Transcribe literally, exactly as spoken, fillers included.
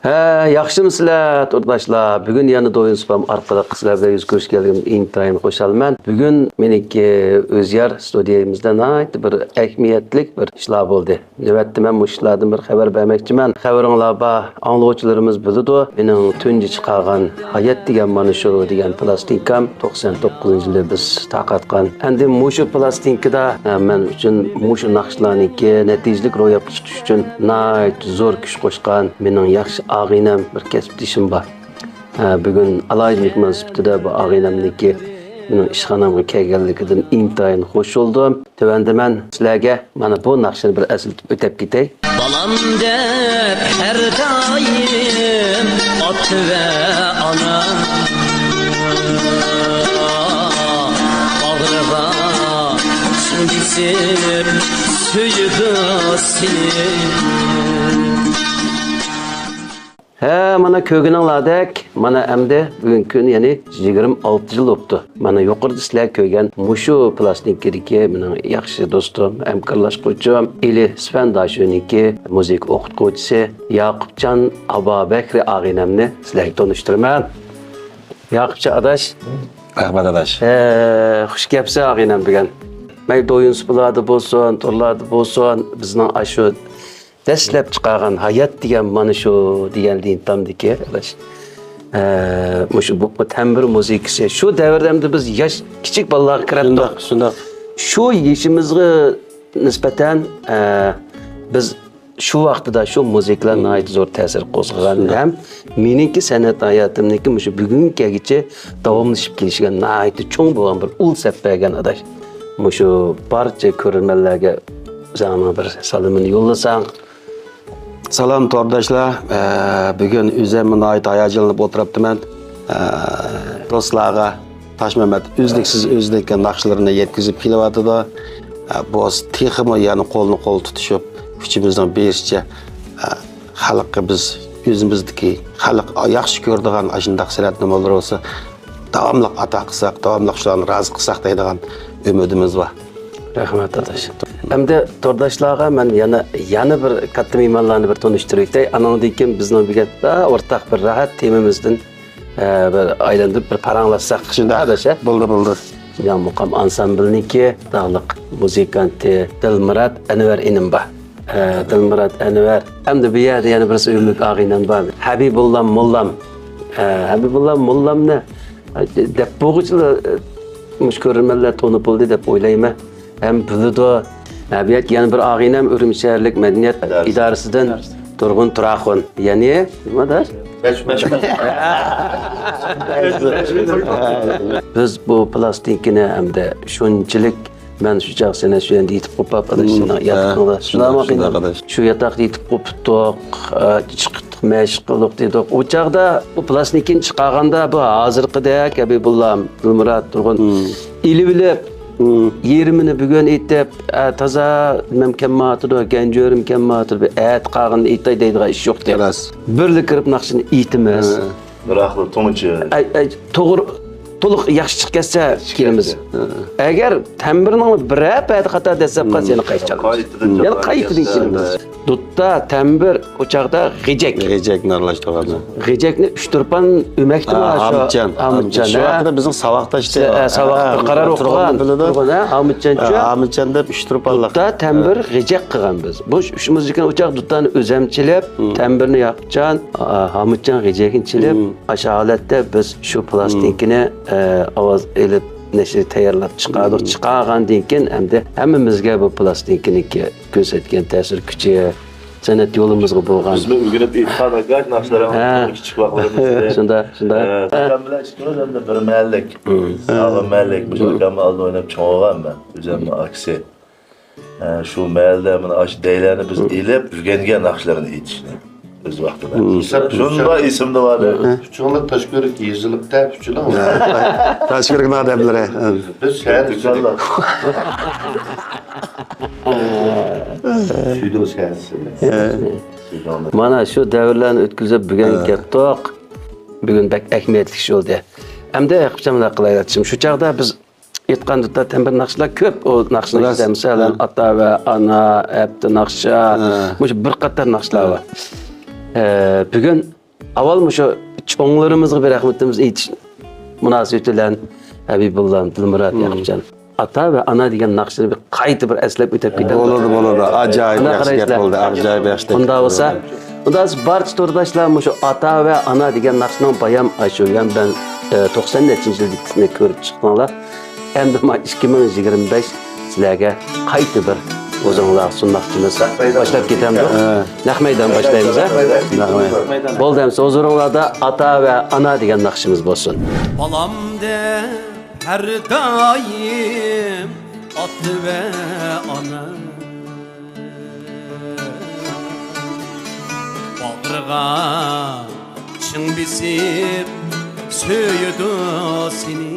ھە، ياخشىمۇسىلەر، تورداشلار؟ بۈگۈن يەنە دويۇن سۇپام ئارقىلىق سىلەر بىلەن يۈز كۆرۈشكەنلىكىمدىن ئىنتايىن خۇشالمەن. بۈگۈن مېنىڭكى ئۆزيار ستۇدىيەمىزدە ناھايىتى بىر ئەھمىيەتلىك بىر ئىشلار بولدى. نۆۋەتتە مەن مۇشۇ ئىشلاردىن بىر خەۋەر بەرمەكچىمەن. خەۋىرىڭلار بار، ئاڭلىغۇچىلىرىمىز بىلىدۇ. مېنىڭ تۇنجى چىقارغان ھايات دېگەن مانا شۇ دېگەن پىلاستىنكام توقسان توققۇزىنچى يىلى بىز تارقاتقان. ئەمدى مۇشۇ پىلاستىنكىدا، ئە، مەن ئۈچۈن مۇشۇ ناخشىلارنىڭكى نەتىجىلىك روياپقا چىقىشى ئۈچۈن ناھايىتى زور كۈچ قوشقان مېنىڭ ياخشى ئاغىنەم، بىر كەسىپدىشىم بار. ئە، بۈگۈن ئالاھىدە مېھمان سۈپىتىدە بۇ ئاغىنەمنىڭكى مېنىڭ ئىشخانامغا كەلگەنلىكىدىن ئىنتايىن خۇش بولدۇم. تۆۋەندە مەن سىلەرگە مانا بۇ ناخشىنى بىر ئەسلىتىپ ئۆتەپ كېتەي. بالام دەپ ھەر دائىم ئاتا ۋە ئانا باغرىغا سىڭدۈرسىپ سۆيىدۇ سېنى. ھە، مانا كۆرگىنىڭلاردەك، مانا ئەمدى بۈگۈنكى كۈن، يەنى يىگىرمە ئالتە يىل بوپتۇ. مانا يۇقىرىدا سىلەر كۆرگەن مۇشۇ پىلاستىنكىدىكى مېنىڭ ياخشى دوستۇم، ھەمكارلاشقۇچىم، ئىلى سىفەن داشۆنىڭكى مۇزىكا ئوقۇتقۇچىسى ياقۇپجان ئابابەكرى ئاغىنەمنى سىلەرگە تونۇشتۇرىمەن. ياقۇپجان ئاداش. رەھمەت ئاداش. ھە، خۇش كەپسەن ئاغىنەم بۈگۈن. مەيلى دويۇن سۇپىلاردا بولسۇن، تورلاردا بولسۇن، بىزنىڭ ئاشۇ دەسلەپ چىقارغان ھايات دېگەن مانا شۇ دېگەن لېنتامدىكى، ئاداش. ئە، مۇشۇ بۇ، بۇ تەمبۇر مۇزىكىسى. شۇ دەۋردە ئەمدى بىز ياش، كىچىك بالىلارغا كىرەتتۇق. شۇنداق، شۇنداق. شۇ يېشىمىزغا نىسبەتەن، ئە، بىز شۇ ۋاقتىدا شۇ مۇزىكىلار ناھايىتى زور تەسىر قوزغىغان شۇنداق. ھەم مېنىڭكى سەنئەت ھاياتىمنىڭكى مۇشۇ بۈگۈنگىچە داۋاملىشىپ كېلىشىگە ناھايىتى چوڭ بولغان بىر ئۇل سەپ بەرگەن ئاداش. مۇشۇ بارچە كۆرۈرمەنلەرگە ئۆزۈڭنىڭ بىر سالىمىنى يوللىساڭ. سالام تورداشلار. ئە، بۈگۈن ئۆزۈممۇ ناھايىتى ھاياجانلىنىپ ئولتۇراپتىمەن. ئە، دوستلارغا تاشمەمەت ئۈزلۈكسىز ئۆزىنىڭكى ناخشىلىرىنى يەتكۈزۈپ كېلىۋاتىدۇ. ئە، بولسا تېخىمۇ يەنە قولنى قول تۇتۇشۇپ، كۈچىمىزنىڭ بېرىشىچە، ئە، خەلققە بىز ئۆزىمىزدىكى خەلق ياخشى كۆرىدىغان ئاشۇنداق سەنئەت نومۇرلىرى بولسا داۋاملىق ئاتا قىلساق، داۋاملىق شۇلارنى رازى قىلساق دەيدىغان ئۈمىدىمىز بار. رەھمەت، ئاداش. ئەمدى تورداشلارغا مەن يەنە، يەنە بىر كاتتا مېھمانلارنى بىر تونۇشتۇرۇۋېتەي. ئانىڭدىن كېيىن بىزنىڭ بىر گەپ، ئورتاق بىر راھەت تېمىمىزدىن، ئە، بىر ئايلاندۇرۇپ بىر پاراڭلاشساق. شۇنداق. ئاداش، ھە؟ بولدى، بولدى. شىنجاڭ مۇقام ئانسامبىلىنىڭكى داڭلىق مۇزىكانتى دىلمۇرات ئەنۋەر ئىنىم بار. ئە، دىلمۇرات ئەنۋەر. ئەمدى بۇ يەردە يەنە بىرسى ئۆمۈك ئاغىنەم بار. ھەبىبۇللا موللام. ئە، ھەبىبۇللا موللامنى، ئە، دەپ بولغۇچىلا، ئە، مۇشۇ كۆرۈرمەنلەر تونۇپ بولدى دەپ ئويلايمەن. ھەم بىلىدۇ. ھە، بۇ يەردە يەنە بىر ئاغىنەم ئۈرۈمچى شەھەرلىك مەدەنىيەت ئىدارىسىدىن تۇرغۇن تۇراخۇن. يەنى، نېمە ئاداش؟ بىز بۇ پىلاستىنكىنى ئەمدى شۇنچىلىك مەن شۇ چاغ سېنى شۇ يەردە يېتىپ قوپاپ، ئاداش، سېنىڭ ياتىقىڭدا. شۇنداقمۇ؟ شۇنداق، ئاداش. شۇ ياتاقتا يېتىپ قوپتۇق، ئە، چىقتۇق، مەشىق قىلدۇق دېدۇق. ئۇ چاغدا بۇ پىلاستىنكىنى چىقارغاندا بۇ ھازىرقىدەك ھەبىبۇللا، دىلمۇرات، تۇرغۇن ئېلىۋېلىپ، يېرىمىنى بۈگۈن ئېيتىپ، ئە، تازا نېمەم كەلمەيۋاتىدۇ، گەنجۈرۈم كەلمەيۋاتىدۇ، بىر ئەتە قالغىنىنى ئېيتاي دەيدىغان ئىش يوق دەپ. راست. بىرلا كىرىپ ناخشىنى ئېيتىمىز. بىراقلا تۇڭچە. ئەي، ئەي، توغرا، تولۇق ياخشى چىقىپ كەتسە كېلىمىز. ئەگەر تەمبىرنىڭ بىرەر پەدە خاتا دەسسەپ قالسا، يەنە قايتىپ كېلىمىز. يەنە قايتىدىن كېلىمىز. دۇتتا، تەمبىر، ئۇ چاغدا غېجەك. غېجەكنى ئارىلاشتۇرغان. غېجەكنى ئۈچ تۇرپان ئۆمەكتىمۇ؟ ھە، شۇ ھامىتجان. ھامىتجان، شۇ ھە. ۋاقىتتا بىزنىڭ ساۋاقداش ئىشتە، ھە، ساۋاقتا ھە، قارار تۇرغان، ئوقۇغان. تۇرغان، ھە، ھامىتجان، ھە، شۇ. ھامىتجان دەپ ئۈچ تۇرپانلىق. دۇتتا، تەمبىر، ھە. غېجەك قىلغان بىز. بۇ ئۈچ مۇزىكىنى ئۇ چاغ دۇتتانى ئۆزەم چېلىپ، ھە. تەمبىرنى ياقۇپجان، ئا، ھامىتجان غېجەكنى چېلىپ، ھە. ئاشۇ ھالەتتە بىز شۇ پىلاستىنكىنى، ئە، ئاۋاز ئېلىپ، نەشر تەييارلاپ چىقاردۇق. ھە. چىقارغاندىن كېيىن ئەمدى ھەممىمىزگە بۇ پىلاستىنكىنىڭكى كۆرسەتكەن تەسىر كۈچى، سەنئەت يولىمىزغا بولغان. بىزمۇ ئۆگىنىپ ئېيتقان ئاكاش ناخشىلىرىڭىز، ھە. كىچىك ۋاقىتلىرىمىزدە. شۇنداق، شۇنداق. ئە، ئاكام بىلەن ئىككىمىز ئەمدى بىر مەھەللىك. ھە. ئاغا مەھەللىك، مۇشۇ ئاكامنىڭ ئالدىدا ئويناپ چوڭ بولغان مەن. ئۆزۈمنىڭ ئاكىسى. ھە، شۇ مەھەللىدە مانا ئاشۇ دەيلەرنى بىز ئېلىپ ئۆگەنگەن ناخشىلىرىنى ئېيتىشنى ئۆز ۋاقتىدا. شۇنداق ئېسىمدە بار. ئۇچۇڭلار تاشكۆرۈك يېزىلىقتا ئۇچۇلۇڭ. تاشكۆرۈكنىڭ ئادەملىرى. بىز شەھەر ئۈچۈلۈك. شۈدو شەھەرچىسى. مانا شۇ دەۋرلەرنى ئۆتكۈزۈپ بۈگۈنگە كەپتۇق. بۈگۈن بەك ئەھمىيەتلىك ئىش بولدى. ئەمدى قىلچاملار قىلايلى. شۇ چاغدا بىز ئېيتقان دۇتتا تەمبىر ناخشىلار كۆپ. ئۇ ناخشىلار ئىچىدە، مىسالەن، ئاتا ۋە ئانا، ھەپتە ناخشا، مۇشۇ بىر قاتار ناخشىلار بار. ئە، بۈگۈن ئاۋۋال مۇشۇ چوڭلىرىمىزغا بىر رەھمىتىمىز ئېيتىش مۇناسىۋىتى بىلەن ھەبىبۇللا، دىلمۇرات، ياقۇپجان، ئاتا ۋە ئانا دېگەن ناخشىنى بىر قايتا بىر ئەسلەپ ئۆتۈپ كېتەيلى. بولىدۇ، بولىدۇ. ئاجايىپ ياخشى گەپ بولدى. ئاجايىپ ياخشى گەپ بولدى. ئۇنداق بولسا، ئۇنداق بولسا بارچە تورداشلار مۇشۇ ئاتا ۋە ئانا دېگەن ناخشىنىڭ بايام ئاشۇ يەنە بەن، ئە، توقسان نەچچىنچى يىلدىكىسىنى كۆرۈپ چىقىڭلار. ئەمدى ما ئىككى مىڭ يىگىرمە بەش سىلەرگە قايتا بىر ئۆزۈڭلار سۇنماقچىمىز. باشلاپ كېتەمدۇق؟ ھە. نەق مەيدان باشلايمىز، ھە؟ نەق مەيدان. بولدى، ئەمسە ھۇزۇرۇڭلاردا ئاتا ۋە ئانا دېگەن ناخشىمىز بولسۇن. بالام دەپ ھەر دائىم ئاتا ۋە ئانا باغرىغا چىڭ بېسىپ سۆيىدۇ سېنى.